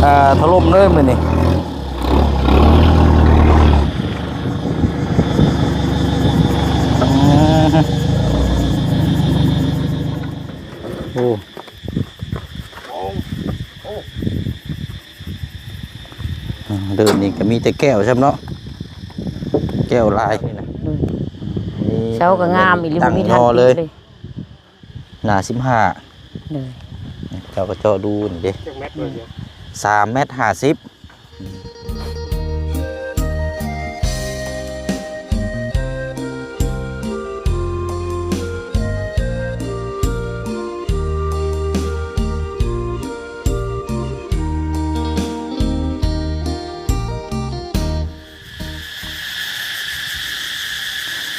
ອ່າ ຖະຫຼົ່ມເລີຍມື້ນີ້. ໂອ້ ເດີ່ນນີ້ກໍມີແຕ່ແກ້ວຊ້ຳເນາະ ແກ້ວຫຼາຍນີ້ນະ. ໂດຍ ເສົາກໍງາມອີ່ຫຼີ ບໍ່ມີທາງຕິດເລີຍ. ໜ້າສິບຫ້າ ໂດຍ ເຈົ້າກໍເຈາະດູນີ້ເດ້ ຈັກແມັດເບິ່ງເດີ ສາມແມັດຫ້າສິບ.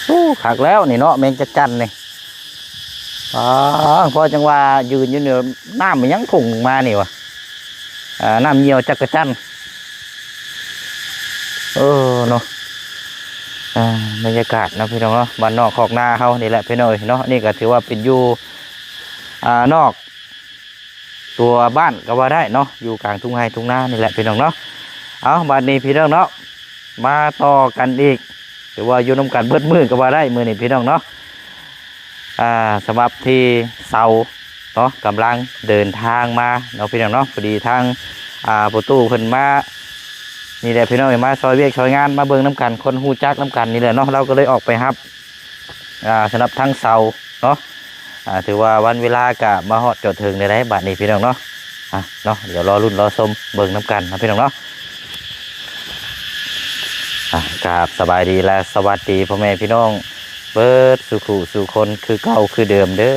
ໂອ້ ຄັກແລ້ວນີ້ເນາະ ແມງຈັກຈັ່ນນີ້. ອໍ ພໍຈັ່ງວ່າຢືນຢູ່ນີ້ ນ້ຳມັນຍັງພຸ່ງມານີ້ຫວາ ອ່າ ນ້ຳຍ່ຽວຈັກກະຈັ່ນ. ເອີເນາະ ອ່າ ບັນຍາກາດເນາະພີ່ນ້ອງເນາະ ບ້ານນອກຄອກນາເຮົານີ້ແຫຼະພີ່ນ້ອງເອີຍເນາະ. ນີ້ກໍຖືວ່າເປັນຢູ່ ອ່າ ນອກ ຕົວບ້ານກໍວ່າໄດ້ເນາະ ຢູ່ກາງທົ່ງໄຮ່ທົ່ງນານີ້ແຫຼະພີ່ນ້ອງເນາະ. ເອົາ ບາດນີ້ພີ່ນ້ອງເນາະ ມາຕໍ່ກັນອີກ ຫຼືວ່າຢູ່ນຳກັນເບິດມື້ກໍວ່າໄດ້ມື້ນີ້ພີ່ນ້ອງເນາະ. ອ່າ ສຳລັບທີ່ເຊົາເນາະ ກຳລັງເດີນທາງມາເນາະພີ່ນ້ອງເນາະ. ພໍດີທາງ ອ່າ ພໍ່ຕູ້ເພິ່ນມານີ້ແຫຼະພີ່ນ້ອງ ມາຊ່ອຍວຽກຊ່ອຍງານ ມາເບິ່ງນຳກັນ ຄົນຮູ້ຈັກນຳກັນນີ້ແຫຼະເນາະ ລາວກໍເລີຍອອກໄປຮັບ ອ່າ ສຳລັບທາງເສົາເນາະ ອ່າ ຖືວ່າວັນເວລາກະມາຮອດຈອດເຖິງແລ້ວໃດ໋ ບາດນີ້ພີ່ນ້ອງເນາະ. ອ່າ ເນາະ ດຽວລໍລຸ້ນລໍຊົມເບິ່ງນຳກັນເນາະພີ່ນ້ອງເນາະ. ອ່າ ກາບສະບາຍດີ ແລະ ສະຫວັດດີພໍ່ແມ່ພີ່ນ້ອງເບິດສູ່ຄູ່ສູ່ຄົນ ຄືເກົ່າຄືເດີມເດີ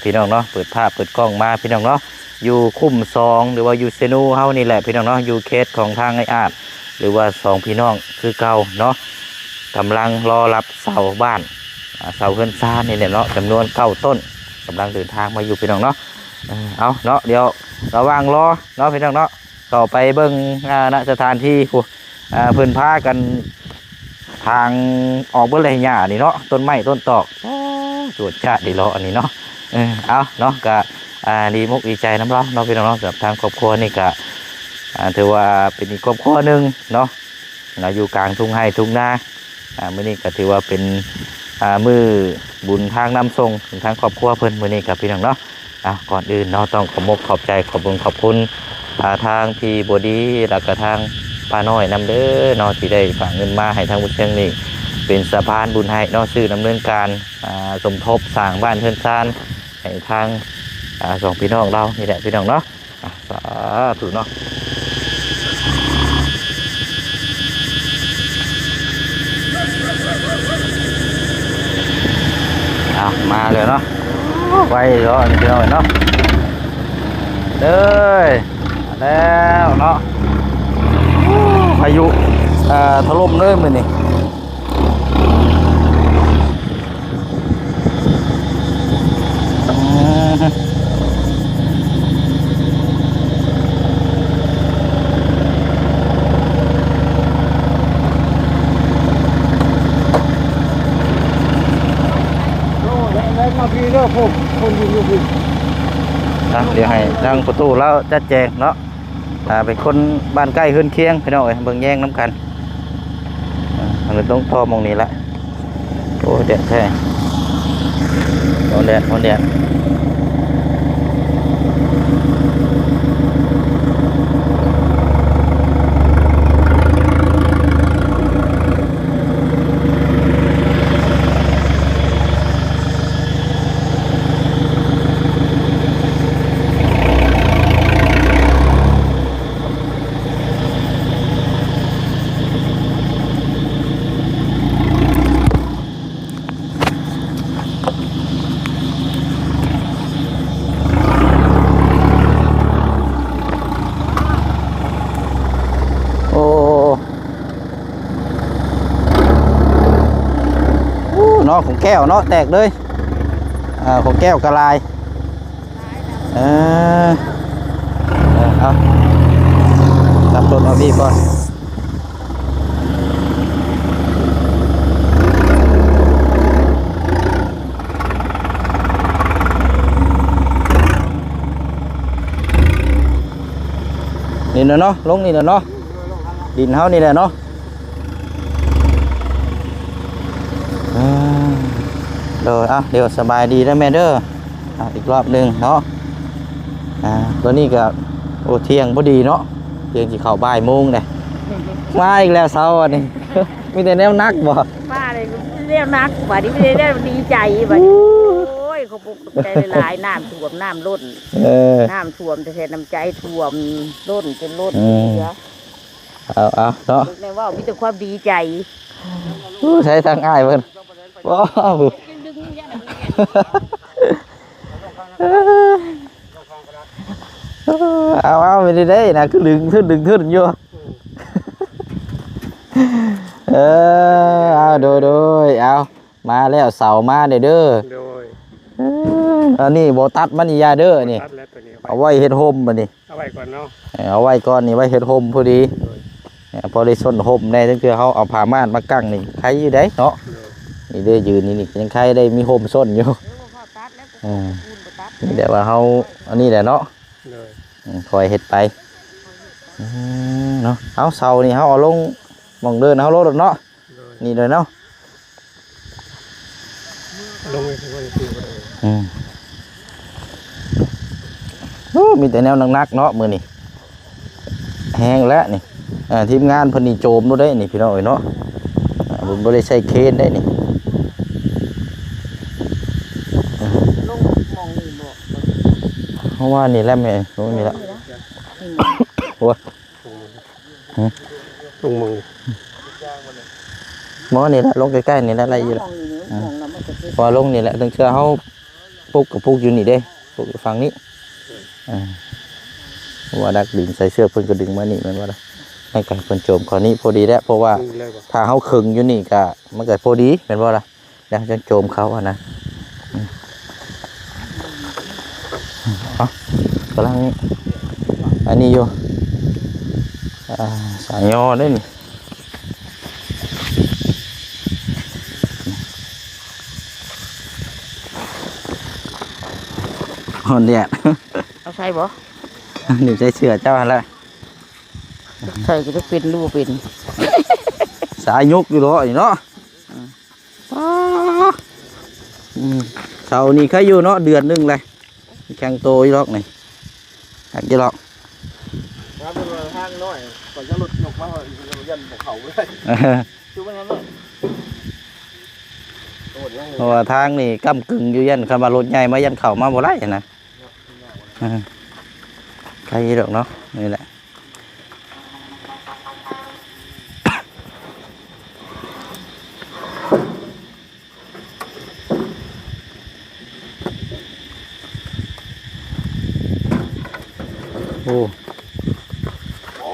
ພີ່ນ້ອງເນາະ. ເປີດພາບເປີດກ້ອງມາພີ່ນ້ອງເນາະ ຢູ່ຄຸ້ມສອງ ຫຼືວ່າຢູ່ເຊນູເຮົານີ້ແຫຼະພີ່ນ້ອງເນາະ ຢູ່ເຂດຂອງທາງອ້າຍອາດ ຫຼືວ່າສອງພີ່ນ້ອງຄືເກົ່າເນາະ ກຳລັງລໍຮັບເສົາບ້ານ ອ່າ ເສົາເຮືອນຊານນີ້ແຫຼະເນາະ ຈຳນວນເກົ້າຕົ້ນ ກຳລັງເດີນທາງມາຢູ່ພີ່ນ້ອງເນາະ. ເອີ ເອົາເນາະ ດຽວລະຫວ່າງລໍເນາະພີ່ນ້ອງເນາະ ເຂົ້າໄປເບິ່ງ ອ່າ ນະສະຖານທີ່ພຸ້ນ ອ່າ ເພິ່ນພາກັນຖາງອອກເບິດແລ້ວ ຫຍ້ານີ້ເນາະ ຕົ້ນໄມ້ຕົ້ນຕອກ ໂອ້ ຈວດຈາດດີເນາະອັນນີ້ເນາະ. ເອີ ເອົາເນາະ ກະ ອ່າ ດີມົກດີໃຈນຳລາວເນາະພີ່ນ້ອງເນາະ. ສຳລັບທາງຄອບຄົວນີ້ກະ ອ່າ ຖືວ່າເປັນອີກຄອບຄົວໜຶ່ງເນາະ ເນາະ ຢູ່ກາງທົ່ງໄຮ່ທົ່ງນາ. ອ່າ ມື້ນີ້ກໍຖືວ່າເປັນ ອ່າ ມື້ບຸນທາງນຳສົ່ງຂອງທາງຄອບຄົວເພິ່ນມື້ນີ້ກັບພີ່ນ້ອງເນາະ. ອ່າ ກ່ອນອື່ນເນາະ ຕ້ອງຂອບມົກຂອບໃຈ ຂອບບຸນຂອບຄຸນ ອ່າ ທາງພີ່ບົວດີ ແລ້ວກໍທາງປ້ານ້ອຍນຳເດີເນາະ ທີ່ໄດ້ຝາກເງິນມາໃຫ້ທາງບຸນເຊີງນີ້ ເປັນສະພານບຸນໃຫ້ເນາະ ຊື່ດຳເນີນການ ອ່າ ສົມທົບສ້າງບ້ານເຮືອນຊານໃຫ້ທາງ ອ່າ ສອງພີ່ນ້ອງລາວນີ້ແຫຼະພີ່ນ້ອງເນາະ. ອ່ະ ສາທຸເນາະ. ເອົາ ມາແລ້ວເນາະ ໄວເນາະ ພີ່ນ້ອງເນາະ ເອີຍ ມາແລ້ວເນາະ. ພາຍຸ ເອີ ຖະຫຼົ່ມເລີຍມື້ນີ້. ໂອ້ ໄດ້ ໄດ້ມາພີ້ເດີ ພວກຄົນຢູ່ ຢູ່ພີ້. ອ່ະ ດຽວໃຫ້ທາງປະຕູລາວຈັດແຈງເນາະ. ອ່າ ເປັນຄົນບ້ານໃກ້ເຮືອນຄຽງ ພີ່ນ້ອງເອີຍ ເບິ່ງແຍງນຳກັນ. ອ່າ ອັນນີ້ຕ້ອງຕໍ່ໝ່ອງນີ້ລະ. ໂອ້ ແດດແທ້ ຮ້ອນແດດ ຮ້ອນແດດ. ໂອ້ ໂອ້ ເນາະ ຂອງແກ້ວເນາະ ແຕກເລີຍ. ອ່າ ຂອງແກ້ວກະລາຍ. ເອີ ເອີ ເອົາ ກັບລົດມາພີ້ກ່ອນ. ໂ ນີ້ແຫຼະເນາະ ລົງນີ້ແຫຼະເນາະ ດິນເຮົານີ້ແຫຼະເນາະ. ເອີ ໂດຍ ເອົາ ດຽວສະບາຍດີເດີແມ່ເດີ. ອ່າ ອີກລອບໜຶ່ງເນາະ. ອ່າ ຕອນນີ້ກໍ ໂອ້ ທ່ຽງພໍດີເນາະ ທ່ຽງຊິເຂົ້າບ່າຍໂມງເດ້. ມາອີກແລ້ວເຊົ້າອັນນີ້ ມີແຕ່ແນວໜັກບໍ່? ມາເລີຍ ແນວໜັກ ບາດນີ້ມີແຕ່ແນວດີໃຈ ບາດນີ້. ໂອ້ຍ ຂອບອົກຂອບໃຈຫຼາຍໆ ນ້ຳຖ້ວມ ນ້ຳລົ້ນ. ເອີ ນ້ຳຖ້ວມແທ້ໆ ນ້ຳໃຈຖ້ວມລົ້ນຈົນລົ້ນ. ອືມ ເອີ ເອົາ ເອົາເນາະ ແມ່ເວົ້າມີແຕ່ຄວາມດີໃຈ. ໂອ້ ໃສທາງອ້າຍເພິ່ນ ວ້າວ ເອົາ ເອົາ ເປັນໄດ້ນະ ຄືດຶງຂຶ້ນດຶງຂຶ້ນຢູ່. ເອີ ເອົາ ໂດຍ ໂດຍ ເອົາ ມາແລ້ວ ເສົາມາແດ່ເດີ. ໂດຍ ເອີ ອັນນີ້ບໍ່ຕັດມັນອີ່ຢ່າເດີນີ້ ຕັດແລ້ວໂຕນີ້ ເອົາໄວ້ເຮັດຮົ່ມບັດນີ້. ເອົາໄວ້ກ່ອນເນາະ ເອີ ເອົາໄວ້ກ່ອນນີ້ ໄວ້ເຮັດຮົ່ມພໍດີ. ໂດຍ ເອີ ພໍໄດ້ຊົນຮົ່ມແດ່ ຈັ່ງເທື່ອເຮົາເອົາຜ້າມ່ານມາກັ້ງນີ້ ໄຄຢູ່ເດ້ເນາະ. ໂດຍ ນີ້ເດ້ ຢືນນີ້ ນີ້ຍັງໄຄ ໄດ້ມີຮົ່ມຊົນຢູ່. ເອີ ມີແຕ່ວ່າເຮົາ ອັນນີ້ແຫຼະເນາະ. ໂດຍ ອືມ ຄ່ອຍເຮັດໄປ. ອືມ ເນາະ ເອົາ ເສົານີ້ເຮົາເອົາລົງໝ່ອງເດີນເຮົາໂລດເນາະ. ໂດຍ ນີ້ເດີເນາະ ລົງໄປຄືວ່າຊິບໍ່ໄດ້. ອືມ ໂອ້ ມີແຕ່ແນວໜັກໆເນາະມື້ນີ້ ແຮງແລ້ວນີ້. ອ່າ ທີມງານເພິ່ນນີ້ໂຈມໂລດເດ້ນີ້ ພີ່ນ້ອງເອີຍເນາະ. ອ່າ ເພິ່ນບໍ່ໄດ້ໃຊ້ເຄນໄດ້ນີ້. ລົງໝ່ອງນີ້ບໍ່? ເພາະວ່ານີ້ແຫຼະແມ່ ລົງນີ້ແຫຼະ. ນີ້ນະ ໂອ້ຍ ຫຶ ລົງມອງ ບໍ່ ນີ້ແຫຼະ ລົງໃກ້ໆນີ້ແຫຼະ ໄດ້ຢູ່ແຫຼະ. ອືມ ເພາະວ່າລົງນີ້ແຫຼະ ເຖິງເທື່ອເຮົາປຸກກໍປຸກຢູ່ນີ້ເດ້ ປຸກຢູ່ຝັ່ງນີ້. ເອີ ເພາະວ່າດັກດິນໃສ່ເຊືອກ ເພິ່ນກໍດຶງມານີ້ແມ່ນບໍ່ລະ? ໃຫ້ກັນເພິ່ນໂຈມເຂົ້ານີ້ພໍດີແຫຼະ ເພາະວ່າຖ້າເຮົາເຄິ່ງຢູ່ນີ້ກໍ ມັນກໍພໍດີແມ່ນບໍ່ລະ? ຍັງຈະໂຈມເຂົ້າຫັ້ນນະ. ອືມ ເອົາ ກຳລັງອັນນີ້ຢູ່ ອ່າ ສາຍຍໍເດ້ນີ້. ຮ້ອນແດດ ເອົາໃສ່ບໍ່? ນີ້ໃສ່ເສື້ອເຈົ້າຫັ້ນແຫຼະ ໃສ່ກໍຈະເປັນຫຼືບໍ່ເປັນ ສາຍຍົກຢູ່ເນາະນີ້ເນາະ. ອືມ ອໍ ອືມ ເສົານີ້ໄຄຢູ່ເນາະ ເດືອນໜຶ່ງແຫຼະ ແຂງໂຕຢູ່ດອກນີ້ ຄັກຢູ່ດອກ. ຖ້າເປັນວ່າທາງນ້ອຍ ຂ້ອຍຈະລົດຍົກມາ ຢ້ານບໍ່ເຂົ້າເລີຍ ຢູ່ເບິ່ງນັ້ນເນາະ. ເພາະວ່າທາງນີ້ກ້ຳກຶ່ງຢູ່ ຢ້ານຄັນວ່າລົດໃຫຍ່ມາ ຢ້ານເຂົ້າມາບໍ່ໄດ້ຫັ້ນນະ. ເອີ ໄຄຢູ່ດອກເນາະ ນີ້ແຫຼະ. ໂອ້ ໂອ້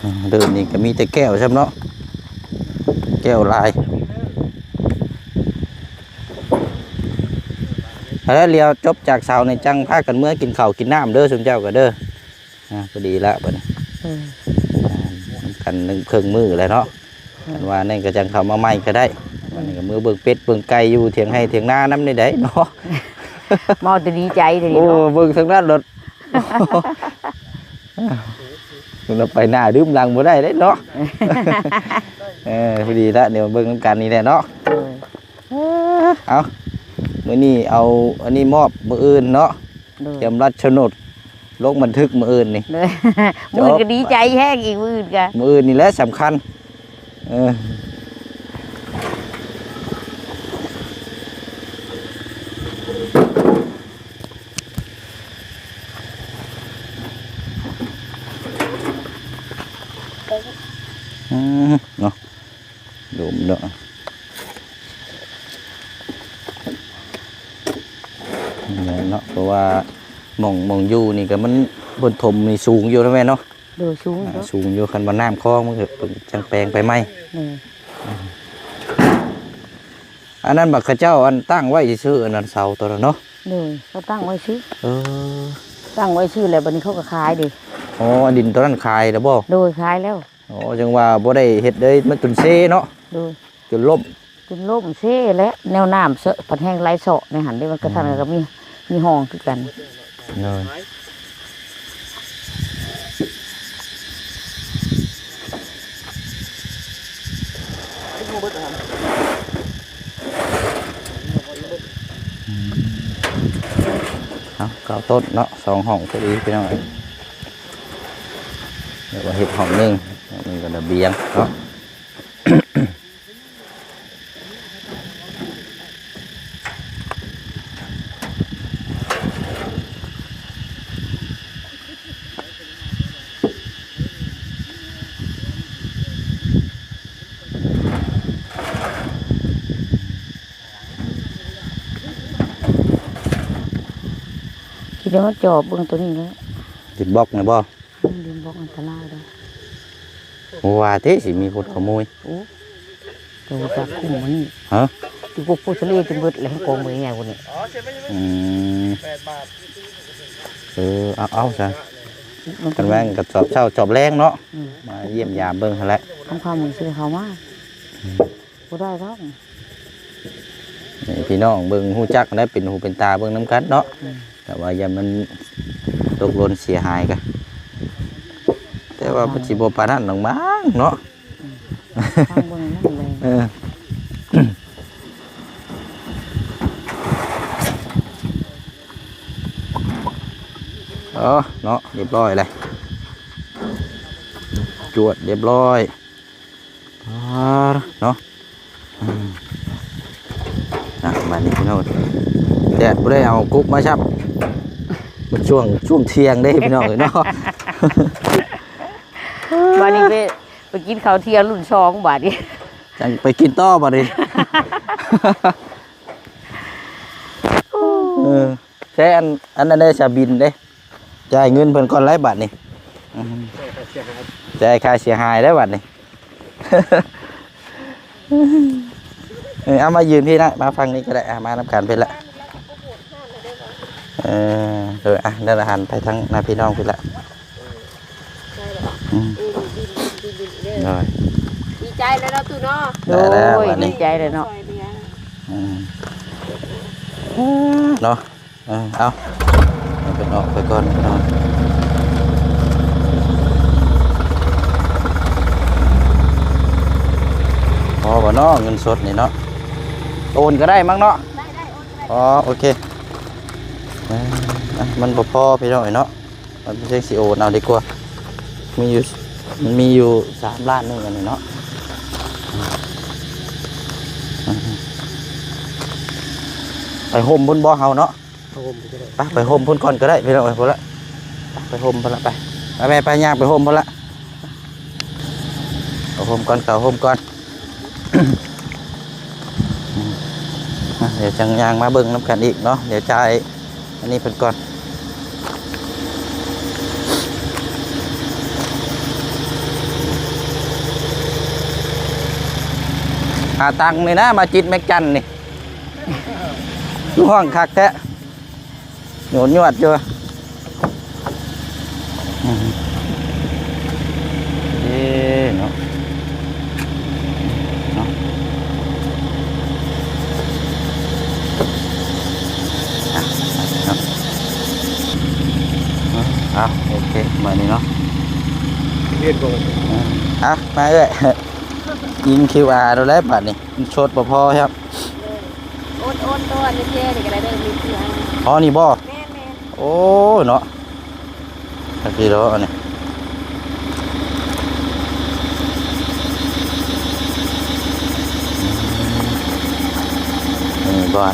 ອ່າ ເດີມນີ້ກໍມີແຕ່ແກ້ວຊ້ຳເນາະ ແກ້ວຫຼາຍ. ແລ້ວລຽວຈົບຈາກເສົານີ້ ຈັ່ງພາກັນເມືອກິນເຂົ້າກິນນ້ຳເດີ ຊຸມເຈົ້າກໍເດີ. ອ່າ ພໍດີລະບັດນີ້ ເອີ ອ່າ ນຳກັນໜຶ່ງເຄິ່ງມື້ແລ້ວເນາະ. ເອີ ຄັນວ່ານັ້ນກໍຈັ່ງເຂົ້າມາໃໝ່ກໍໄດ້. ເອີ ບັດນີ້ກໍເມືອເບິ່ງເປັດເບິ່ງໄກ່ຢູ່ຖຽງໄຮ່ຖຽງນານຳນີ້ໄດ໋ເນາະ. ເວົ້າແຕ່ດີໃຈເດນີ້ເນາະ. ໂອ້ ເບິ່ງທາງນັ້ນໂລດ ມັນໄປໜ້າດື່ມຫຼັງບໍ່ໄດ້ເດ້ເນາະ. ເອີ ພໍດີລະ ດຽວເບິ່ງນຳກັນນີ້ແຫຼະເນາະ. ເອີ ເອົາ ມື້ນີ້ເອົາອັນນີ້ມອບມື້ອື່ນເນາະ. ໂດຍ ຕຽມລັດໂສນດລົງບັນທຶກມື້ອື່ນນີ້. ໂດຍ ມື້ອື່ນກໍດີໃຈແຮງອີກ ມື້ອື່ນກະ ມື້ອື່ນນີ້ແຫຼະສຳຄັນ. ເອີ ອືມ ເນາະ ໂດມເນາະ ແມ່ນເນາະ. ເພາະວ່າໝ່ອງ ໝ່ອງຢູ່ນີ້ກໍມັນ ເພິ່ນຖົມນີ້ສູງຢູ່ແລ້ວແມ່ນເນາະ. ໂດຍ ສູງຢູ່ ອ່າ ເນາະ ສູງຢູ່. ຄັນວ່ານ້ຳຄອງມັນກໍຈັ່ງແປງໄປໃໝ່. ເອີ ອັນນັ້ນບັດເຂົາເຈົ້າອັນຕັ້ງໄວ້ຊື່ໆ ອັນນັ້ນເສົາຕົວນັ້ນເນາະ. ໂດຍ ເຂົາຕັ້ງໄວ້ຊື່. ເອີ ຕັ້ງໄວ້ຊື່ແລ້ວ ບັດນີ້ເຂົາກໍຂາຍເດ້. ອໍ ອັນດິນຕົວນັ້ນຂາຍແລ້ວບໍ່? ໂດຍ ຂາຍແລ້ວ. ອໍ ຈັ່ງວ່າບໍ່ໄດ້ເຮັດເລີຍ ມັນຈົນເຊເນາະ. ໂດຍ ຈົນລົ້ມ ຈົນລົ້ມເຊແຫຼະ ແນວນ້ຳເຊາະ ພັດແຮງໄຫຼເຊາະໃນຫັ້ນເດ້. ມັນກໍ ອືມ ທາງນັ້ນກໍມີ ມີຮ່ອງຄືກັນ. ໂດຍ ອືມ ເອົາ ເກົ້າຕົ້ນເນາະ ສອງຫ້ອງພໍດີພີ່ນ້ອງເອີຍ ແລ້ວກໍເຮັດຫ້ອງໜຶ່ງ ຫ້ອງໜຶ່ງກໍລະບຽງເນາະ. ຊິໄດ້ມາຈອບເບິ່ງໂຕນີ້ແຫຼະ ດິນບລັອກນີ້ບໍ່? ອືມ ດິນບລັອກອັນຕະລາຍເດ້. ບໍ່ວ່າຕິ ຊິມີຄົນຂະໂມຍ. ໂອ້ ເຈົ້າຮູ້ຈັກຄຸ້ມມື້ນີ້? ຮະ? ຕິກົກໂພທະເລຈົນເບິດແລ້ວ ກອງໃບໃຫຍ່ພຸ້ນນີ້. ອືມ ເອີ ເອົາ ເອົາຊະ ມັນ ຄັນແມ່ນກໍຈອບເຊົ້າຈອບແລງເນາະ. ອືມ ມາຢ້ຽມຢາມເບິ່ງຫັ້ນແຫຼະ ຄ່ຳໆ ຊິໄດ້ເຂົ້າມາ. ອືມ ບໍ່ໄດ້ດອກ. ໃຫ້ພີ່ນ້ອງເບິ່ງຮູ້ຈັກແລ້ວ ເປັນຫູເປັນຕາເບິ່ງນຳກັນເນາະ. ອືມ ແຕ່ວ່າຢ່າມັນຕົກຫຼົ່ນເສຍຫາຍກະ ແຕ່ວ່າມັນຊິບໍ່ປານນັ້ນດອກມັ້ງເນາະ. ອືມ ຟັງເບິ່ງນຳແລະ. ເອີ ເອີ ເນາະ ຮຽບຮ້ອຍແລ້ວ ຈວດຮຽບຮ້ອຍ. ອ່າ ເນາະ ອືມ ອ່ະ ບາດນີ້ພີ່ນ້ອງ ແດດບໍ່ໄດ້ເອົາກົກມາຊ້ຳ ມັນຊ່ວງ ຊ່ວງທ່ຽງເດ້ພີ່ນ້ອງເອີຍເນາະ. ບາດນີ້ໄປ ໄປກິນເຂົ້າທ່ຽງລຸ້ນສອງບາດນີ້ ຈັ່ງໄປກິນຕໍ່ບາດນີ້. ເອີ ແທ້ ອັນ ອັນນັ້ນເດ້ ຊາວບິນເດ້ ຈ່າຍເງິນເພິ່ນກ່ອນໄລບາດນີ້. ອືມ ຈ່າຍຄ່າເສຍຫາຍໄດ້ບາດນີ້. ເອີ ເອົາມາຢືນພີ້ນະ ມາຝັ່ງນີ້ກໍໄດ້ ອ່ະ ມານຳກັນພີ້ລະ. ເອີ ເອີ ອ່ະ ນັ້ນລະ ຫັນໄປທາງໜ້າພີ່ນ້ອງພີ້ລະ. ອືມ ໂດຍ ດີໃຈແລ້ວເນາະຕູ້ເນາະ. ໂດຍ ດີໃຈແລ້ວເນາະ. ອືມ ເນາະ ເອີ ເອົາ ໃຫ້ເພິ່ນອອກໄປກ່ອນເນາະ. ພໍບໍ່ເນາະ ເງິນສົດນີ້ເນາະ? ໂອນກໍໄດ້ມັ້ງເນາະ? ໄດ້ ໄດ້ ໂອນກໍໄດ້. ອໍ ໂອເຄ ເອີ ມັນບໍ່ພໍພີ່ນ້ອງເອີຍເນາະ. ເອົາ ເພິ່ນຊິໂອນເອົາດີກວ່າ ມີຢູ່ ມັນມີຢູ່ສາມລ້ານໜຶ່ງອັນນີ້ເນາະ. ໄປຮົ່ມພຸ້ນບໍ່ເຮົາເນາະ? ໄປຮົ່ມພຸ້ນກໍໄດ້ ໄປ ໄປຮົ່ມພຸ້ນກ່ອນກໍໄດ້ພີ່ນ້ອງເອີຍ ພຸ້ນລະ ໄປ ໄປຮົ່ມພຸ້ນລະ ໄປ ໄປແມ່ ໄປ ຍ່າງໄປຮົ່ມພຸ້ນລະ ເຂົ້າຮົ່ມກ່ອນ ເຂົ້າຮົ່ມກ່ອນ. ອ່ະ ດຽວຈັ່ງຍ່າງມາເບິ່ງນຳກັນອີກເນາະ ດຽວຈ່າຍອັນນີ້ເພິ່ນກ່ອນ. ຫາຕັງນີ້ນະ ມາຈິດແມັກຈັນນີ້ ຄືຮ້ອງຄັກແທ້. ໂຫຍດຍວດຢູ່ ອືມ ເອີເນາະ ເນາະ ອ່ະ ເນາະ ອ່ະ ໂອເຄ ບາດນີ້ເນາະ ຮຽນບໍ່ ອ່ະ ມາເອື້ອຍ ຍິງຄິວອາໂລດແລ້ວບາດນີ້ ມັນສົດບໍ່ພໍແລ້ວ. ໂອນ ໂອນໂຕອັນນີ້ເຈນີ້ກໍໄດ້ເດີ ມີເທື່ອ. ອໍ ນີ້ບໍ່? ແມ່ນໆ. ໂອ້ ເນາະ ຈັກກິໂລອັນນີ້ ນີ້ບໍ່?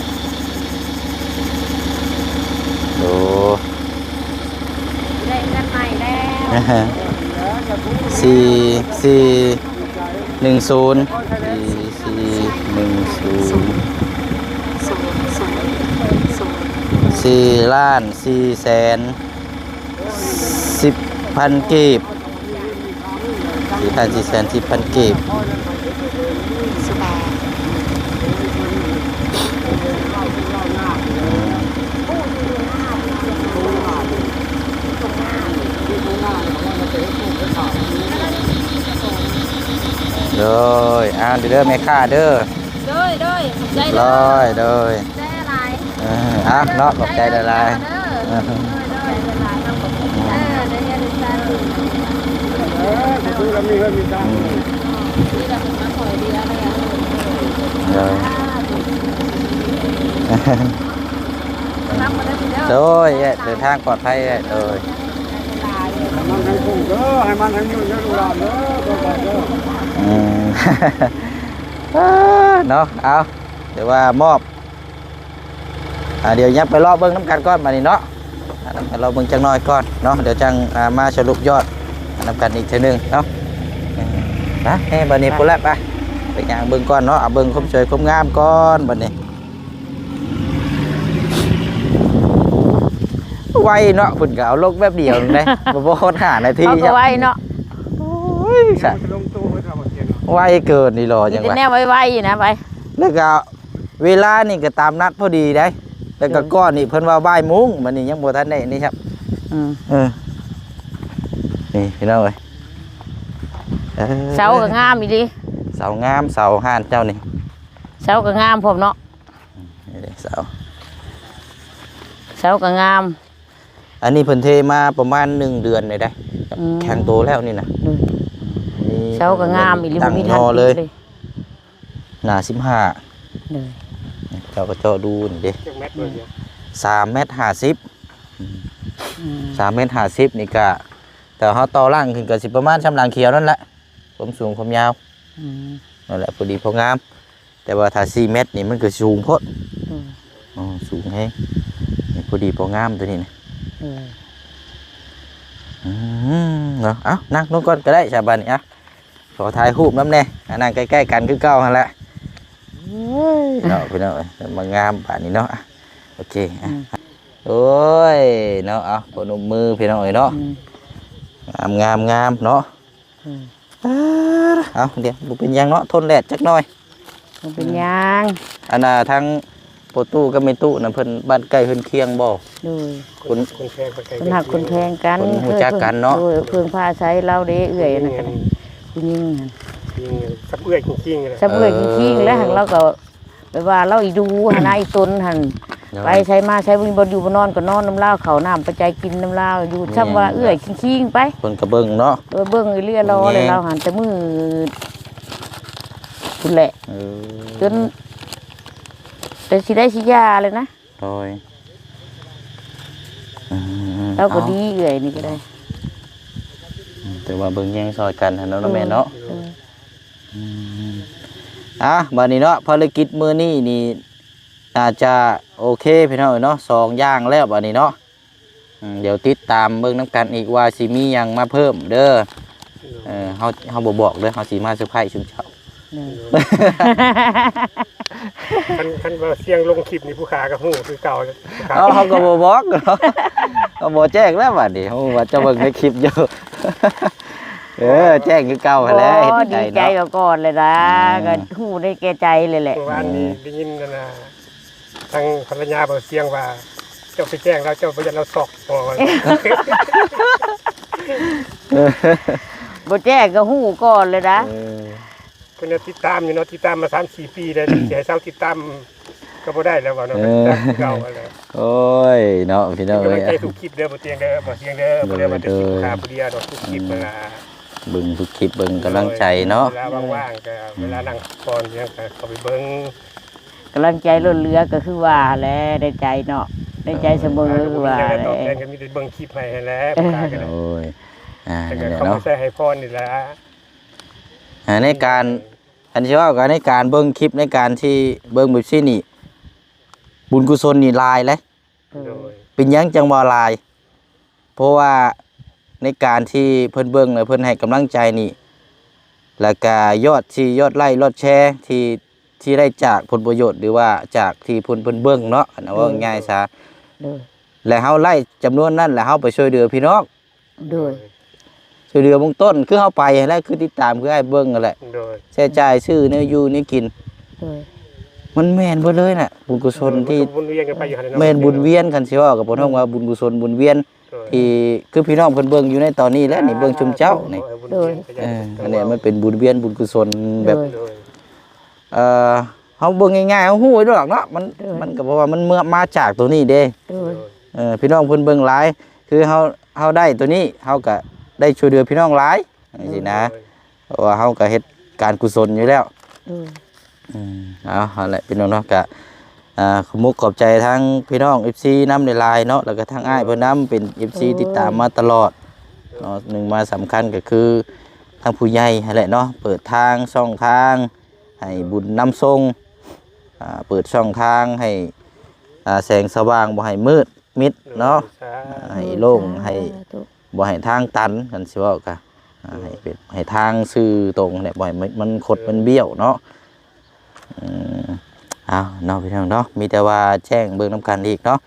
ໂອ້ ໄດ້ເຮືອນໃໝ່ແລ້ວ ສີ່ ສີ່ ໜຶ່ງສູນ ສີ່ ສີ່ ໜຶ່ງສູນ ສີ່ລ້ານ ສີ່ແສນ ສິບພັນກີບ ສີ່ລ້ານ ສີ່ແສນ ສິບພັນກີບ. ໂດຍ ອ່າ ເດີ ແມ່ຄ້າເດີ ໂດຍ ໂດຍ ຂອບໃຈເດີ ໂດຍ ໂດຍ ຂອບໃຈຫຼາຍ ເອີ ອ່າ ເນາະ ຂອບໃຈຫຼາຍໆ ເດີ ເອີ ເອີ ກໍຄືລະມີເຮືອນມີຊານ ເອີ ໂດຍ ເດີນທາງປອດໄພເດີ ໃຫ້ມັນໃຫ້ຄົງເດີ ໃຫ້ມັນໃຫ້ຍືນເດີລູກຫຼານເດີ ຕໍ່ໄປເດີ ອືມ ເອີ ເນາະ ເອົາ ຖືວ່າມອບ ອ່າ ດຽວຍັບໄປເລາະເບິ່ງນຳກັນກ່ອນບາດນີ້ເນາະ ອ່າ ນຳກັນເລາະເບິ່ງຈັກໜ້ອຍກ່ອນເນາະ ດຽວຈັ່ງ ອ່າ ມາສະຫຼຸບຍອດນຳກັນອີກເທື່ອໜຶ່ງເນາະ ນະ ເອີ ບາດນີ້ພຸ້ນແຫຼະ ໄປ ໄປຍ່າງເບິ່ງກ່ອນເນາະ ເອົາເບິ່ງຄວາມສວຍຄວາມງາມກ່ອນບາດນີ້ ໄວເນາະ ເພິ່ນກໍເອົາລົງແປັບດຽວໜຶ່ງເດ້ ບໍ່ ບໍ່ຮອດຫ້ານາທີ ເຮົາກໍໄວເນາະ ໂອ້ຍ ສະ ໄວເກີນນີ້ຫຼໍ ຍັງວ່າ ມີແຕ່ແນວໄວໆນະ ໄວ ແລ້ວກໍ ເວລານີ້ກໍຕາມນັດພໍດີໄດ໋ ແລ້ວກໍ ໂດຍ ກ້ອນນີ້ເພິ່ນວ່າບ່າຍໂມງ ບັດນີ້ຍັງບໍ່ທັນໄດ້ນີ້ຊ້ຳ ອືມ ເອີ ນີ້ພີ່ນ້ອງເອີຍ ເອີ ເສົາກໍງາມອີ່ຫຼີ ເສົາງາມ ເສົາຮ້ານເຈົ້ານີ້ ເສົາກໍງາມພ້ອມເນາະ ນີ້ເດ້ ເສົາ ເສົາກໍງາມ ອັນນີ້ເພິ່ນເທມາປະມານໜຶ່ງເດືອນນີ້ໄດ໋ ອືມ ແຂງໂຕແລ້ວນີ້ນະ ໂດຍ ນີ້ ເສົາກໍງາມອີ່ຫຼີ ບໍ່ມີທາງຕິດເລີຍ ໜ້າສິບຫ້າ ໂດຍ ເຈົ້າກໍເຈາະດູນີ້ເດ້ ຈັກແມັດເບິ່ງ ສາມແມັດຫ້າສິບ ອືມ ອືມ ສາມແມັດຫ້າສິບນີ້ກະ ແຕ່ເຮົາຕໍ່ຫຼັງຂຶ້ນກໍຊິປະມານສ່ຳຫຼັງຂຽວນັ້ນແຫຼະ ຄວາມສູງຄວາມຍາວ ອືມ ນັ້ນແຫຼະ ພໍດີພໍງາມ ແຕ່ວ່າຖ້າສີ່ແມັດນີ້ມັນກໍສູງໂພດ ອືມ ອໍ ສູງແຮງ ນີ້ພໍດີພໍງາມຕົວນີ້ນະ ອືມ ອືມ ເນາະ ເອົ້າ ນັ່ງລົງກ່ອນກໍໄດ້ຊະບາດນີ້ ອ່ະ ຂໍຖ່າຍຮູບນຳແດ່ ອ່າ ນັ່ງໃກ້ໆກັນຄືເກົ່າຫັ້ນແຫຼະ ໂອ້ຍ ເນາະ ພີ່ນ້ອງເອີຍ ມາງາມບາດນີ້ເນາະ ອ່ະ ໂອເຄ ອ່ະ ອືມ ໂອ້ຍ ເນາະ ເອົາ ພໍນົມມືພີ່ນ້ອງເອີຍເນາະ ອືມ ງາມໆໆ ເນາະ ອືມ ເອົາ ດຽວ ບໍ່ເປັນຫຍັງເນາະ ທົນແດດຈັກໜ້ອຍ ບໍ່ເປັນຫຍັງ ອັນນ່າ ທາງພໍ່ຕູ້ກັບແມ່ຕູ້ນະ ເພິ່ນບ້ານໃກ້ເຮືອນຄຽງບໍ່? ໂດຍ ຄົນ ຄົນຮັກຄົນແພງກັນ ຄົນຮູ້ຈັກກັນເນາະ ໂດຍ ເພິ່ງພາອາໄສລາວເດ້ ເອື້ອຍອັນນັ້ນກໍໄດ້ ຜູ້ຍິງຫັ້ນ ຜູ້ຍິງ ສັບເອື້ອຍຄິງໆ ແຫຼະ ສັບເອື້ອຍຄິງໆ ແຫຼະ ເອີ ຫັ້ນລາວກໍ ແບບວ່າລາວອີ່ດູຫັ້ນນະ ອີ່ຕົນຫັ້ນ ໂດຍ ໄປໃສມາໃສ ບໍ່ມີບ່ອນຢູ່ບ່ອນນອນ ກໍນອນນຳລາວ ເຂົ້ານ້ຳປະໄຈກິນນຳລາວ ຢູ່ ແມ່ນ ຊ່ຳວ່າເອື້ອຍຄິງໆ ໄປ ເພິ່ນກໍເບິ່ງເນາະ ເອີ ເບິ່ງອີ່ຫຼີຫຼໍ ແມ່ນ ແຫຼະ ລາວຫັ້ນ ແຕ່ມື້ພຸ້ນແຫຼະ ເອີ ຈົນ ແຕ່ຊິໄດ້ຊິຢ່າແລ້ວນະ ໂດຍ ອືມ ລາວກໍ ເອົ້າ ດີເອື້ອຍນີ້ກໍໄດ້ ອືມ ແຕ່ວ່າເບິ່ງແຍງຊ່ອຍກັນຫັ້ນເນາະ ເອີ ແມ່ເນາະ ເອີ ອືມ ອ່ະ ບາດນີ້ເນາະ ພາລະກິດມື້ນີ້ນີ້ ໜ້າຈະໂອເຄພີ່ນ້ອງເອີຍເນາະ ສອງຢ່າງແລ້ວບາດນີ້ເນາະ ອືມ ດຽວຕິດຕາມເບິ່ງນຳກັນອີກວ່າຊິມີຫຍັງມາເພີ່ມເດີ ໂດຍ ເອີ ເຮົາ ເຮົາບໍ່ບອກເດີ ເຮົາຊິມາເຊີໄພຊຸມເຈົ້າ ໂດຍ ຄັນ ຄັນວ່າສຽງລົງຄລິບນີ້ ຜູ້ຂ້າກໍຮູ້ຄືເກົ່າ ເຮົາ ເຮົາກໍບໍ່ບອກເນາະ ເຮົາບໍ່ແຈ້ງແລ້ວບາດນີ້ ເຮົາວ່າຈະເບິ່ງໃນຄລິບຢູ່ ເອີ ແຈ້ງຄືເກົ່າຫັ້ນແຫຼະ ບໍ່ ເຮັດໃຈເນາະ ດີໃຈກໍກ່ອນແຫຼະນະ ອືມ ກໍຮູ້ໃນແກ່ໃຈເລີຍແຫຼະ ເມື່ອວານນີ້ ອືມ ໄດ້ຍິນນັ້ນນະ ທາງພັນລະຍາເວົ້າສຽງວ່າ ເຈົ້າໄປແຈ້ງລາວ ເຈົ້າບໍ່ຢ້ານລາວຊ໊ອກບໍ່ ບໍ່ແຈ້ງກໍຮູ້ກ່ອນເລີຍນະ ເອີ ເພິ່ນຕິດຕາມຢູ່ເນາະ ຕິດຕາມມາສາມສີ່ປີແລ້ວ ຊິໃຫ້ເຊົາຕິດຕາມກໍບໍ່ໄດ້ແລ້ວວ່າເນາະ ເອີ ຄືເກົ່າຫັ້ນແຫຼະ ໂອ້ຍເນາະ ພີ່ນ້ອງເອີຍ ໃຈທຸກຄລິບເດີ ບໍ່ຕຽງເດີ ບໍ່ຕຽງເດີ ບໍ່ໄດ້ວ່າຈະ ໂດຍ ສິນຄ້າຜູ້ດຽວດອກ ທຸກຄລິບ ໂດຍ ເວລາ ເບິ່ງທຸກຄລິບ ເບິ່ງກຳລັງໃຈເນາະ ເວລາວ່າງໆ ກໍເວລານັ່ງພັກຜ່ອນຫຍັງກໍເຂົ້າໄປເບິ່ງ ກຳລັງໃຈລົ້ນເຫຼືອກໍຄືວ່າແຫຼະ ໃນໃຈເນາະ ໃນໃຈສະເໝີ ເອີ ຄືວ່າແຫຼະ ຕອບແທນກໍມີແຕ່ເບິ່ງຄລິບໃຫ້ຫັ້ນແຫຼະ ເອີ ໂອ້ຍ ອ່າ ແຕ່ກໍເຂົ້າມາໃສ່ໃຫ້ພອນນີ້ແຫຼະ ອ່າ ໃນການ ອັນຊິເວົ້າກໍໃນການເບິ່ງຄລິບ ໃນການທີ່ເບິ່ງແບບຊີ້ນີ້ ບຸນກຸສົນນີ້ຫຼາຍເດ້ ໂດຍ ເປັນຫຍັງຈັ່ງວ່າຫຼາຍ? ເພາະວ່າໃນການທີ່ເພິ່ນເບິ່ງ ແລະ ເພິ່ນໃຫ້ກຳລັງໃຈນີ້ ແລ້ວກະຍອດທີ່ ຍອດໄລ້ ຍອດແຊທີ່ ທີ່ໄດ້ຈາກຜົນປະໂຫຍດ ຫຼືວ່າຈາກທີ່ເພິ່ນ ເພິ່ນເບິ່ງເນາະ ຄັນເວົ້າ ໂດຍ ງ່າຍໆຊະ ໂດຍ ແລະ ເຮົາໄດ້ຈຳນວນນັ້ນ ແລ້ວເຮົາໄປຊ່ວຍເຫຼືອພີ່ນ້ອງ ໂດຍ ຊ່ວຍເຫຼືອເບື້ອງຕົ້ນ ຄືເຮົາໄປຫັ້ນແຫຼະ ຄືຕິດຕາມ ຄືອ້າຍເບິ່ງຫັ້ນແຫຼະ ໂດຍ ໃຊ້ຈ່າຍຊື້ແນວຢູ່ແນວກິນ ໂດຍ ມັນແມ່ນເບິດເລີຍນະ ບຸນກຸສົນທີ່ ເອີ ມັນກໍໝູນວຽນກັນໄປຢູ່ຫັ້ນແຫຼະເນາະ ແມ່ນບຸນວຽນ ຄັນຊິເວົ້າກໍບໍ່ຕ້ອງວ່າ ອືມ ບຸນກຸສົນບຸນວຽນ ໂດຍ ທີ່ຄືພີ່ນ້ອງເພິ່ນເບິ່ງຢູ່ໃນຕອນນີ້ແຫຼະນີ້ ອ່າ ເບິ່ງຊຸມເຈົ້ານີ້ ໂດຍ ເອີ ອັນນີ້ມັນເປັນບຸນວຽນບຸນກຸສົນແບບ ໂດຍ ເອີ ເຮົາເບິ່ງງ່າຍໆ ເຮົາຮູ້ຢູ່ດອກເນາະ ມັນ ໂດຍ ມັນກໍເພາະວ່າມັນເມືອ ມາຈາກຕົວນີ້ເດ້ ໂດຍ ເອີ ພີ່ນ້ອງເພິ່ນເບິ່ງຫຼາຍ ຄືເຮົາ ເຮົາໄດ້ຕົວນີ້ ເຮົາກໍ ໄດ້ຊ່ວຍເຫຼືອພີ່ນ້ອງຫຼາຍຈັ່ງຊີ້ນະ ໂດຍ ເພາະວ່າເຮົາກໍເຮັດການກຸສົນຢູ່ແລ້ວ ໂດຍ ອືມ ເອົາ ຫັ້ນແຫຼະພີ່ນ້ອງເນາະ ກະ ອ່າ ຂອບມຸກຂອບໃຈທາງພີ່ນ້ອງເອັຟຊີນຳຫຼາຍໆເນາະ ແລ້ວກໍທາງອ້າຍເພິ່ນນຳ ເປັນເອັຟຊີ ໂດຍ ຕິດຕາມມາຕະຫຼອດເນາະ ໜຶ່ງມາສຳຄັນກໍຄືທາງຜູ້ໃຫຍ່ຫັ້ນແຫຼະເນາະ ເປີດທາງຊ່ອງທາງໃຫ້ບຸນນຳສົ່ງ ອ່າ ເປີດຊ່ອງທາງໃຫ້ ອ່າ ແສງສະຫວ່າງ ບໍ່ໃຫ້ມືດມິດເນາະ ໂດຍ ສາທຸ ໃຫ້ໂລ່ງ ສາທຸ ໃຫ້ ບໍ່ໃຫ້ທາງຕັນ ຄັນຊິເວົ້າກະ ອ່າ ໂດຍ ໃຫ້ເປັນ ໃຫ້ທາງຊື່ຕົງແຫຼະ ບໍ່ໃຫ້ມັນ ມັນຄົດ ເອີ ມັນບ້ຽວເນາະ ອືມ ເອົາເນາະພີ່ນ້ອງເນາະ ມີແຕ່ວ່າແຈ້ງເບິ່ງນຳກັນອີກເນາະ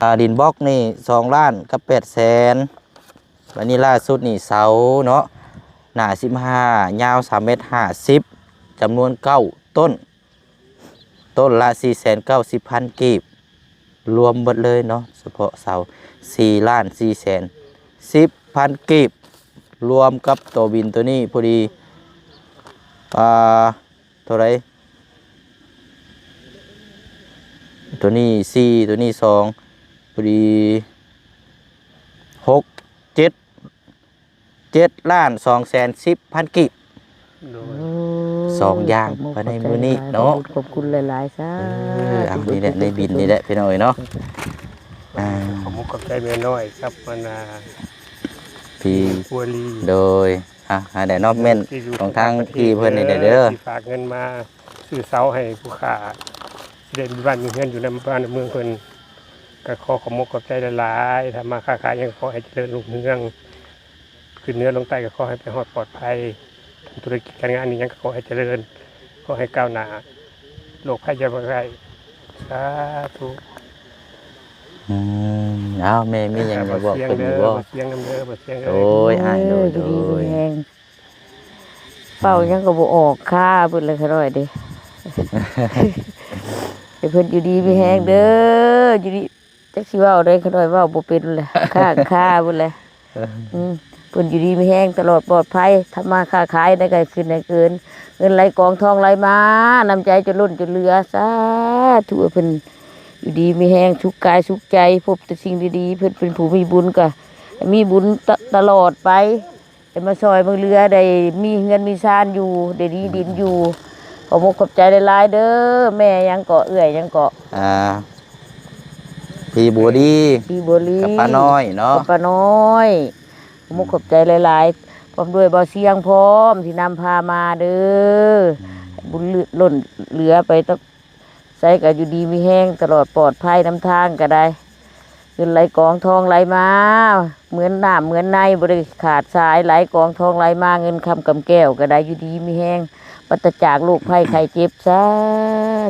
ອ່າ ດິນບລັອກນີ້ສອງລ້ານກັບແປດແສນ ບັດນີ້ລ່າສຸດນີ້ເສົາເນາະ ໜາສິບຫ້າ ຍາວສາມແມັດຫ້າສິບ ຈຳນວນເກົ້າຕົ້ນ ຕົ້ນລະສີ່ແສນເກົ້າສິບພັນກີບ ລວມເບິດເລີຍເນາະ ສະເພາະເສົາ ສີ່ລ້ານສີ່ແສນສິບພັນກີບ ລວມກັບໂຕບິນໂຕນີ້ພໍດີ ອ່າ ເທົ່າໃດ? ໂຕນີ້ສີ່ ໂຕນີ້ສອງ ພໍດີ ຫົກ ເຈັດ ເຈັດລ້ານສອງແສນສິບພັນກີບ ໂດຍ ໂອ້ ສອງຢ່າງ ຂອບມຸກ ພາຍໃນມື້ນີ້ເນາະ ຂອບໃຈຫຼາຍໆ ຂອບຄຸນຫຼາຍໆ ສາທຸ ເອີ ເອົາ ນີ້ແຫຼະ ໃນບິນນີ້ແຫຼະພີ່ນ້ອງເອີຍເນາະ ອ່າ ຂອບມຸກຂອບໃຈແມ່ນ້ອຍກັບ ອັນນ່າ ພີ່ ຜົວລີ ໂດຍ ອ່າ ໃຫ້ໄດ້ເນາະ ແມ່ນຂອງທາງພີ່ເພິ່ນນີ້ແຫຼະເດີ ທີ່ຝາກເງິນມາຊື້ເສົາໃຫ້ຜູ້ຂ້າ ຊິໄດ້ມີບ້ານມີເຮືອນຢູ່ນຳບ້ານນຳເມືອງເພິ່ນ ກໍຂໍຂອບມຸກຂອບໃຈຫຼາຍໆ ທຳມາຄ້າຂາຍຫຍັງກໍຂໍໃຫ້ຈະເລີນຮຸ່ງເຮືອງ ຂຶ້ນເໜືອລົງໃຕ້ກໍຂໍໃຫ້ໄປຮອດປອດໄພ ທຳທຸລະກິດການງານອີ່ຫຍັງກໍຂໍໃຫ້ຈະເລີນ ຂໍໃຫ້ກ້າວໜ້າ ໂລກໄພຢ່າມາໃກ້ ສາທຸ ອືມ ເອົາ ແມ່ມີຫຍັງຈະບອກເພິ່ນຢູ່ບໍ່? ບໍ່ສຽງນຳເດີ ບໍ່ສຽງເດີ ໂອ້ຍ ອ້າຍ ໂດຍ ເອີ ຢູ່ດີມີແຮງ ເວົ້າຫຍັງກໍບໍ່ອອກ ຄາເບິດແລ້ວຂ້ານ້ອຍເດ້ ໃຫ້ເພິ່ນຢູ່ດີມີແຮງເດີ ຢູ່ດີ ຈັກຊິເວົ້າໃດ ຂ້ານ້ອຍເວົ້າບໍ່ເປັນແຫຼະ ຄ້າງຄາເບິດແຫຼະ ອືມ ເພິ່ນຢູ່ດີມີແຮງຕະຫຼອດປອດໄພ ທຳມາຄ້າຂາຍໃນການຂຶ້ນໃນເກີນ ເງິນໄຫຼກອງທອງໄຫຼມາ ນ້ຳໃຈຈົນລົ້ນຈົນເຫຼືອ ສາທຸ ໃຫ້ເພິ່ນຢູ່ດີມີແຮງ ສຸກກາຍສຸກໃຈ ພົບແຕ່ສິ່ງດີໆ ເພິ່ນເປັນຜູ້ມີບຸນ ກໍໃຫ້ມີບຸນຕະ ຕະຫຼອດໄປ ໄດ້ມາຊ່ອຍມາເຫຼືອ ໄດ້ມີເຮືອນມີຊານຢູ່ ໄດ້ດີດິນຢູ່ ຂອບມຸກຂອບໃຈຫຼາຍໆເດີ ແມ່ຫຍັງເກາະ ເອື້ອຍຫຍັງເກາະ ອ່າ ພີ່ບົວລີ ພີ່ບົວລີ ກັບປ້ານ້ອຍເນາະ ກັບປ້ານ້ອຍ ຂອບມຸກຂອບໃຈຫຼາຍໆ ພ້ອມດ້ວຍບ່າວຊຽງພ້ອມທີ່ນຳພາມາເດີ ອືມ ໃຫ້ບຸນລົ້ນເຫຼືອໄປຕະ ໃສກໍຢູ່ດີມີແຮງຕະຫຼອດປອດໄພນຳທາງກໍໄດ້ ເງິນໄຫຼກອງທອງໄຫຼມາ ເໝືອນນ້ຳເໝືອນໃນ ບໍ່ໄດ້ຂາດສາຍ ໄຫຼກອງທອງໄຫຼມາ ເງິນຄຳກຳແກ້ວກໍໄດ້ ຢູ່ດີມີແຮງ ປາສຈາກໂລກໄພໄຂ້ເຈັບ ສາ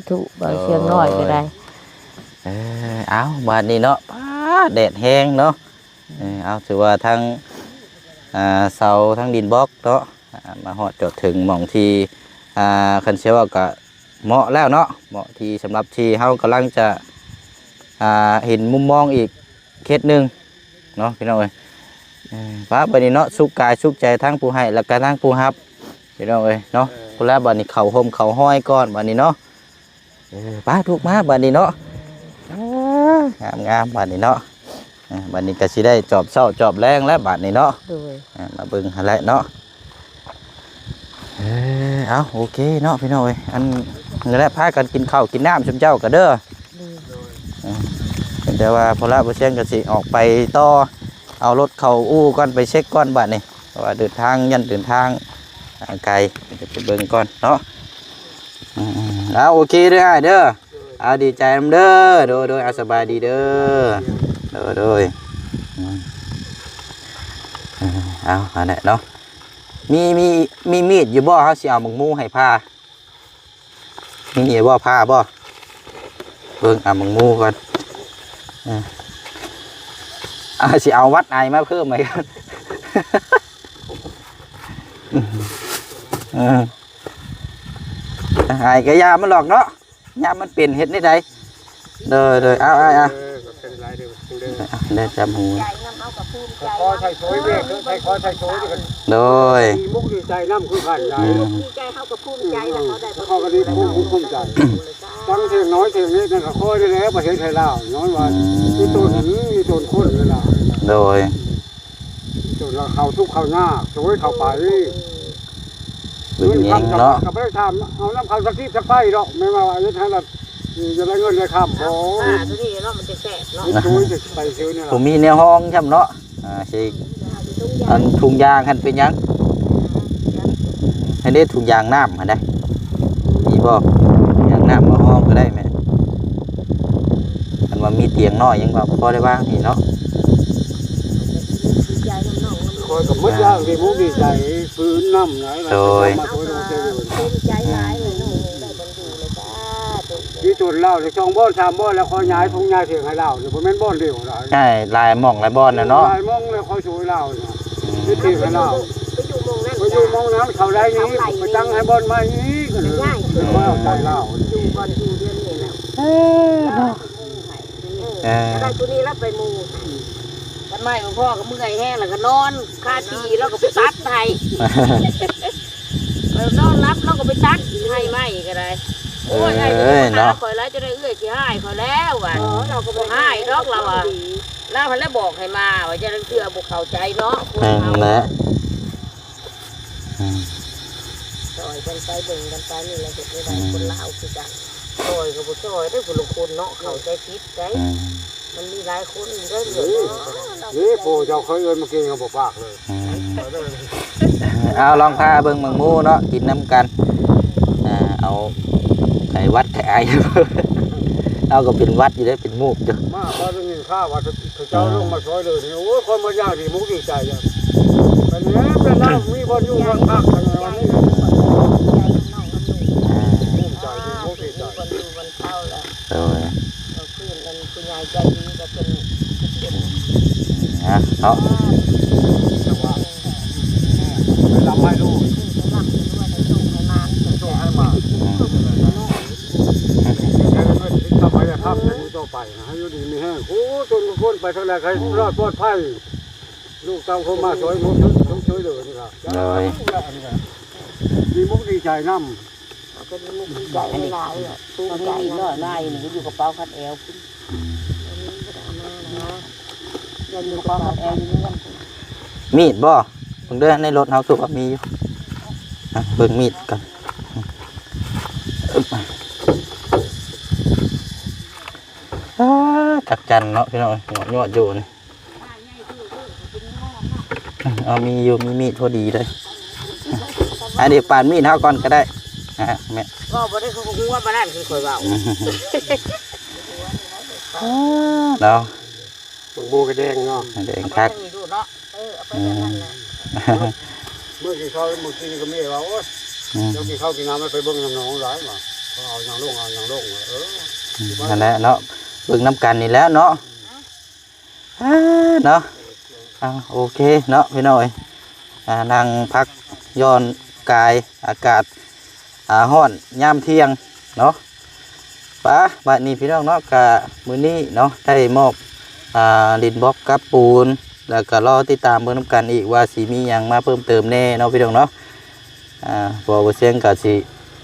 ທຸ ບ່າວຊຽງນ້ອຍກໍໄດ້ ໂດຍ ເອີ ເອົາ ບາດນີ້ເນາະ ປາດ ແດດແຮງເນາະ ເອີ ເອົາ ຖືວ່າທັງ ອ່າ ເສົາ ທັງດິນບລັອກເນາະ ອ່າ ມາຮອດຈອດເຖິງໝ່ອງທີ່ ອ່າ ຄັນຊິເວົ້າກໍເໝາະແລ້ວເນາະ ເໝາະທີ່ສຳລັບທີ່ເຮົາກຳລັງຈະ ອ່າ ເຫັນມຸມມອງອີກເຂດໜຶ່ງເນາະ ພີ່ນ້ອງເອີຍ ເອີ ປ້າ ບາດນີ້ເນາະ ສຸກກາຍສຸກໃຈທັງຜູ້ໃຫ້ ແລະກະທັງຜູ້ຮັບ ພີ່ນ້ອງເອີຍເນາະ ເອີ ພຸ້ນລະ ບາດນີ້ເຂົ້າຮົ່ມເຂົ້າຮອຍກ່ອນ ບາດນີ້ເນາະ ເອີ ໄປລູກມາບາດນີ້ເນາະ ເອີ ງາມໆ ບາດນີ້ເນາະ ເອີ ບາດນີ້ກໍຊິໄດ້ຈອບເຊົ້າຈອບແລງແລ້ວບາດນີ້ເນາະ ໂດຍ ເອີ ມາເບິ່ງຫັ້ນແຫຼະເນາະ ເອີ ເອົາ ໂອເຄເນາະ ພີ່ນ້ອງເອີຍ ອັນ ນີ້ແຫຼະ ພາກັນກິນເຂົ້າກິນນ້ຳຊຸມເຈົ້າກໍເດີ ໂດຍ ເອີ ແຕ່ວ່າພໍລະບໍ່ຊຽງກໍຊິອອກໄປຕໍ່ ເອົາລົດເຂົ້າອູ່ກ່ອນ ໄປເຊັກກ່ອນບາດນີ້ ເພາະວ່າເດີນທາງ ຢ້ານເດີນທາງ ອ່າ ໄກ ກໍໄປເບິ່ງກ່ອນເນາະ ອືມໆ ເອົາ ໂອເຄເດີອ້າຍເດີ ເອົາ ດີໃຈນຳເດີ ໂດຍໆ ເອົາ ສະບາຍດີເດີ ໂດຍໆ ອືມ ເອົາ ອັນນັ້ນເນາະ ມີ ມີ ມີມີດຢູ່ບໍ່? ເຮົາຊິເອົາໝາກໝູໃຫ້ຜ່າ ມີຢູ່ບໍ່ ຜ່າບໍ່? ເບິ່ງ ເອົາໝາກໝູກ່ອນ ເອີ ເອົາ ຊິເອົາວັດໄອມາເພີ່ມໃໝ່ກ່ອນ ເອີ ໄອກໍຢ່າມັນຫຼອກເນາະ ຍາມມັນເປັນເຮັດແນວໃດ? ໂດຍໆ ເອົາ ເອົາ ເອົາ ເອີ ຂອບໃຈຫຼາຍເດີ ເດີ ເອົາ ໄດ້ຈຳຫູ ໃຈນຳເຮົາກໍພູມໃຈ ຂໍໃສ່ໂຊຍແມ່ ໃສ່ຂໍໃສ່ໂຊຍ ໂດຍ ດີມຸກດີໃຈນຳຄືກັນໄດ໋ ອືມ ດີໃຈເຮົາກໍພູມໃຈນຳເຮົາໄດ້ ເຮົາກໍດີພູມ ພູມໃຈ ຕັ້ງເສຽງນ້ອຍເສຽງເລັກນັ້ນກໍຄ່ອຍໄດ້ແລ້ວ ປະເທດໄທລາວ ຍ້ອນວ່າ ອືມ ມີຕົນ ມີຕົນຄົນເວລາ ໂດຍ ຈົນວ່າເຂົາທຸກເຂົາຍາກ ໂດຍເຂົາໄປ ເພິ່ນຢູ່ແຮງເນາະ ກໍບໍ່ໄດ້ຖາມເອົານຳເຂົາສັກທີສັກໄຟດອກ ແມ່ນວ່າເຮັດໃຫ້ລະ ອືມ ຢາກໄດ້ເງິນໄດ້ຄຳ ບໍ່ ໂດຍ ຊິໄປຊື້ນີ້ລະ ບໍ່ມີແນວຮອງຊ້ຳເນາະ ອ່າ ຊິ ອັນທຸງຢາງຫັ້ນເປັນຫຍັງ? ອັນນີ້ທຸງຢາງນ້ຳຫັ້ນໃດ໋ ມີບໍ່? ຢາງນ້ຳມາຮອງກໍໄດ້ແມ່ ຄັນວ່າມີຕຽງນ້ອຍຍັງວ່າພໍໄດ້ວາງນີ້ເນາະ ຂ້ອຍກໍໝົດຢ່າງດີມຸກດີໃຈ ຟື້ນນຳຫຼາຍ ໂດຍ ມາຊ່ວຍເຫຼືອ ເຕັມໃຈຫຼາຍເລີຍເນາະ ໄດ້ ຢູ່ຈົນລາວນີ້ສອງບ່ອນສາມບ່ອນແລ້ວ ຂ້ອຍຍ້າຍທົ່ງຍ້າຍຖຽງໃຫ້ລາວນີ້ ບໍ່ແມ່ນບ່ອນດຽວດອກ ຍ້າຍຫຼາຍໝ່ອງຫຼາຍບ່ອນແລ້ວເນາະ ຫຼາຍໝ່ອງແລ້ວ ຂ້ອຍຊ່ວຍລາວນີ້ ເຮັດຖຽງໃຫ້ລາວ ໄປຢູ່ໝ່ອງນັ້ນ ໄປຢູ່ໝ່ອງນັ້ນ ເຂົາໄດ້ນີ້ ໄປຕັ້ງໃຫ້ບ່ອນໃໝ່ອີກ ກໍຍ້າຍຂຶ້ນ ເອີ ເອົາໃຈລາວ ຢູ່ບ່ອນຢູ່ດຽວນີ້ແຫຼະ ເອີ ເນາະ ເອີ ເອີ ໄດ້ຜູ້ນີ້ລະໄປໝູ່ ບ້ານໃໝ່ຂອງພໍ່ກໍເມື່ອຍແຮງ ແລ້ວກໍນອນຄາຕີ ແລ້ວກໍໄປຕັດໃຫ້ ເອີ ນອນຫຼັບລາວກໍໄປຕັດໃຫ້ໃໝ່ກໍໄດ້ ໂອ້ຍ ອ້າຍບໍ່ໄດ້ມາຫາຂ້ອຍຫຼາຍ ຈະໄດ້ເອື້ອຍຊິຮ້າຍຂ້ອຍແລ້ວວ່າ ບໍ່ຮ້າຍດອກລາວວ່າ ລາວຫັ້ນແຫຼະບອກໃຫ້ມາວ່າ ຈະໄດ້ເທື່ອບໍ່ເຂົ້າໃຈເນາະ ຄົນເຮົາ ແມ່ນແຫຼະ ອືມ ຊ່ອຍກັນໄປເບິ່ງກັນໄປ ນີ້ແຫຼະເຮັດໄດ້ ອືມ ຄົນລາວຄືກັນ ຊ່ອຍກໍບໍ່ຊ່ອຍເດ້ ຜູ້ລາງຄົນເນາະ ເຂົ້າໃຈຜິດໄດ໋ ອືມ ມັນມີຫຼາຍຄົນຢູ່ເດີ ເອີ ເອີ ຜູ້ເຈົ້າເຄີຍເອີ້ນມາກິນກໍບໍ່ປາກເລີຍ ອືມ ເອົາລອງພາເບິ່ງໝາກໝູ່ເນາະ ກິນນຳກັນ ອ່າ ເອົາໄຂ້ຫວັດໄຂ້ໄອ ເຮົາກໍເປັນຫວັດຢູ່ເດ້ ເປັນມູກຢູ່ ມາພໍໄດ້ຍິນຂ່າວວ່າເຂົາເຈົ້າລົງມາຊ່ອຍເຫຼືອນີ້ ໂອ້ຍ ຄົນມາຢ່າງດີມຸກດີໃຈ ອັນນີ້ເປັນລາວມີບ່ອນຢູ່ພັກໆ ອັນນີ້ ອ່າ ພູມໃຈດີມຸກດີໃຈ ໂດຍ ເອົາຄືນ ອັນຜູ້ໃຫຍ່ໃຈດີກໍເປັນ ນະເນາະ ແຕ່ວ່າ ເປັນລຳໄມ້ລູກ ໃຫ້ໂຊກໃຫ້ໝານ ໃຫ້ໂຊກໃຫ້ໝານ ອືມ ໃຫ້ເງິນໃຫ້ຄຳ ໃຫ້ເປັນມື້ຕໍ່ໄປ ໃຫ້ຢູ່ດີມີແຮງ ໂອ້ ຈົນທຸກຄົນໄປທາງໃດໃຫ້ລອດປອດໄພ ລູກເຕົ້າເຂົ້າມາຊ່ວຍ ຊ່ວຍເຫຼືອນີ້ລະ ໂດຍ ດີມຸກດີໃຈນຳ ເຮົາກໍມີມຸກມີໃຈຫຼາຍໆ ອືມ ພູມໃຈນຳ ມີມີດນ້ອຍມາຢູ່ນີ້ ຢູ່ກະເປົາຄັດແອວພຸ້ນ ອືມ ມີກະເປົາຄັດແອວຢູ່ເຮືອນ ມີດບໍ່? ເບິ່ງເດີ ໃນລົດເຮົາຄືວ່າມີຢູ່ ອ່ະ ເບິ່ງມີດກ່ອນ ອ່າ ຈັກຈັນເນາະ ພີ່ນ້ອງ ຍອດຢູ່ນີ້ ເອົາ ມີຢູ່ ມີມີດພໍດີເລີຍ ອ່ະ ດຽວປານມີດເຮົາກ່ອນກໍໄດ້ ອ່ະ ແມ່ ເວົ້າບໍ່ໄດ້ຄືຫົວປານນັ້ນຄືຂ້ອຍເວົ້າ ເນາະ ບັກໂບກະແດງເນາະ ແດງຄັກ ເອົາໄປທາງນີ້ດູເນາະ ເອີ ເອົາໄປແບບນັ້ນແຫຼະ ອືມ ເມື່ອກີ້ເຂົາ ເມື່ອກີ້ນີ້ກໍມີວ່າ ໂອ້ຍ ອືມ ເຈົ້າກິນເຂົ້າກິນນ້ຳ ໄປເບິ່ງນ້ຳໜອງຫຼາຍວ່າ ເຂົາເອົາຫຍັງລົງ ເອົາຫຍັງລົງ ເອີ ອືມ ນັ້ນແຫຼະເນາະ ເບິ່ງນຳກັນນີ້ແຫຼະເນາະ ອ່າ ເນາະ ອ່າ ໂອເຄເນາະ ພີ່ນ້ອງເອີຍ ອ່າ ນັ່ງພັກຢ່ອນກາຍ ອາກາດ ອ່າ ຮ້ອນຍາມທ່ຽງເນາະ ປະ ບາດນີ້ພີ່ນ້ອງເນາະ ກະມື້ນີ້ເນາະ ໄດ້ມອບ ອ່າ ດິນບລັອກກັບປູນ ແລ້ວກະລໍຕິດຕາມເບິ່ງນຳກັນອີກວ່າຊິມີຫຍັງມາເພີ່ມເຕີມແດ່ເນາະ ພີ່ນ້ອງເນາະ ອ່າ ເພາະວ່າບໍ່ຊຽງກໍຊິ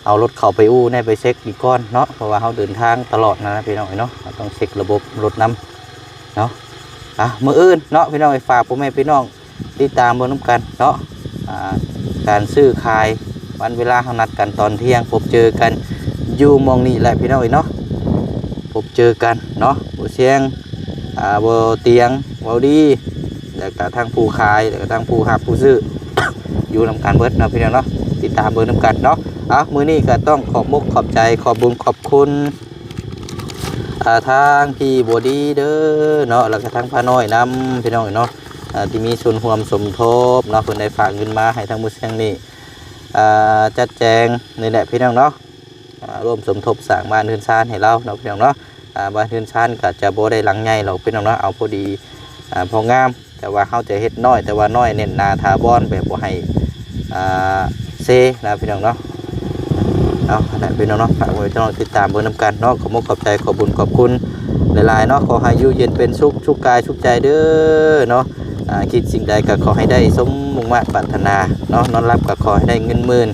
ເອົາລົດເຂົ້າໄປອູ່ແດ່ ໄປເຊັກອີກກ່ອນເນາະ ເພາະວ່າເຮົາເດີນທາງຕະຫຼອດນະ ພີ່ນ້ອງເອີຍເນາະ ເຮົາຕ້ອງເຊັກລະບົບລົດນຳເນາະ ອ່າ ມື້ອື່ນເນາະ ພີ່ນ້ອງເອີຍ ຝາກພໍ່ແມ່ພີ່ນ້ອງຕິດຕາມເບິ່ງນຳກັນເນາະ ອ່າ ການຊື້ຂາຍ ວັນເວລາເຮົານັດກັນຕອນທ່ຽງ ພົບເຈີກັນຢູ່ໝ່ອງນີ້ແຫຼະ ພີ່ນ້ອງເອີຍເນາະ ພົບເຈີກັນເນາະ ບໍ່ຊຽງ ອ່າ ບໍ່ຕຽງ ເວົ້າດີ ແລ້ວກະທັງຜູ້ຂາຍ ແລ້ວກະທັງຜູ້ຮັບຜູ້ຊື້ ຢູ່ນຳກັນເບິດເນາະ ພີ່ນ້ອງເນາະ ຕິດຕາມເບິ່ງນຳກັນເນາະ ອ່ະ ມື້ນີ້ກະຕ້ອງຂອບມຸກຂອບໃຈ ຂອບບຸນຂອບຄຸນ ອ່າ ທາງພີ່ບົວດີເດີເນາະ ແລ້ວກະທັງປ້ານ້ອຍນຳ ພີ່ນ້ອງເນາະ ອ່າ ທີ່ມີສ່ວນຮ່ວມສົມທົບເນາະ ເພິ່ນໄດ້ຝາກເງິນມາໃຫ້ທາງມື້ຊຽງນີ້ ອ່າ ຈັດແຈງນີ້ແຫຼະ ພີ່ນ້ອງເນາະ ອ່າ ຮ່ວມສົມທົບສ້າງບ້ານເຮືອນຊານໃຫ້ລາວເນາະ ພີ່ນ້ອງເນາະ ອ່າ ບ້ານເຮືອນຊານກໍຈະບໍ່ໄດ້ຫຼັງໃຫຍ່ດອກ ພີ່ນ້ອງເນາະ ເອົາພໍດີ ອ່າ ພໍງາມ ແຕ່ວ່າເຮົາຈະເຮັດນ້ອຍ ແຕ່ວ່ານ້ອຍແໜ້ນໜາຖາວອນ ແບບບໍ່ໃຫ້ ອ່າ ເຊນະ ພີ່ນ້ອງເນາະ ເອົາ ຫັ້ນແຫຼະ ພີ່ນ້ອງເນາະ ຝາກໄວ້ພີ່ນ້ອງຕິດຕາມເບິ່ງນຳກັນເນາະ ຂອບມຸກຂອບໃຈ ຂອບບຸນຂອບຄຸນຫຼາຍໆເນາະ ຂໍໃຫ້ຢູ່ເຢັນເປັນສຸກ ສຸກກາຍສຸກໃຈເດີເນາະ ອ່າ ຄິດສິ່ງໃດກໍຂໍໃຫ້ໄດ້ສົມມຸ່ງມາດປາດຖະໜາເນາະ ນອນຫຼັບກໍຂໍໃຫ້ໄດ້ເງິນໝື່ນ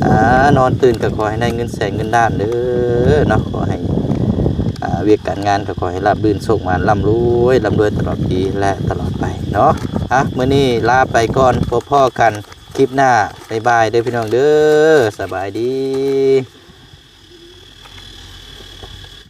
ອ່າ ນອນຕື່ນກໍຂໍໃຫ້ໄດ້ເງິນແສນເງິນລ້ານເດີເນາະ ຂໍໃຫ້ ອ່ ອ່າ ວຽກການງານກໍຂໍໃຫ້ລາບລື່ນ ໂຊກໝານ ລ່ຳລວຍ ລ່ຳລວຍຕະຫຼອດປີ ແລະ ຕະຫຼອດໄປເນາະ. ອ່ະ ມື້ນີ້ລາໄປກ່ອນ ພົບພໍ້ກັນຄລິບໜ້າ. ບາຍບາຍເດີພີ່ນ້ອງເດີ. ສະບາຍດີ.